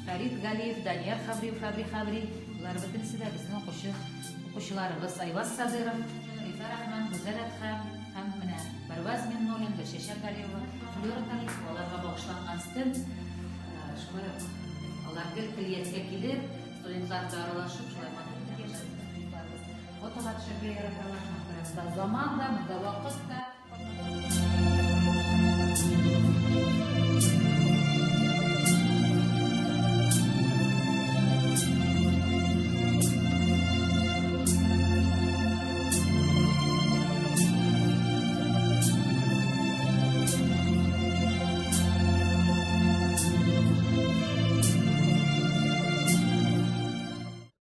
Фәрит Галиев, Данияр Хәбриев, Фәбри Хәбри, болар бөтенесе дә безнең укучы, укучыларыбыз. Айваз Садыров, Риза Рахман, Гүзәл Әдһәм һәм менә Бәрваз Миннуллин, Гөлчәчәк Галиева, Флюра Талипова, аларга багышланган стенд. Шулай ук алар гел көллияткә килеп, студентлар белән аралашып, шулай матур итеп яшәсен студентларыбыз. Фотога төшәргә яраталар, шуңа күрә монда заман да, монда вакыт та.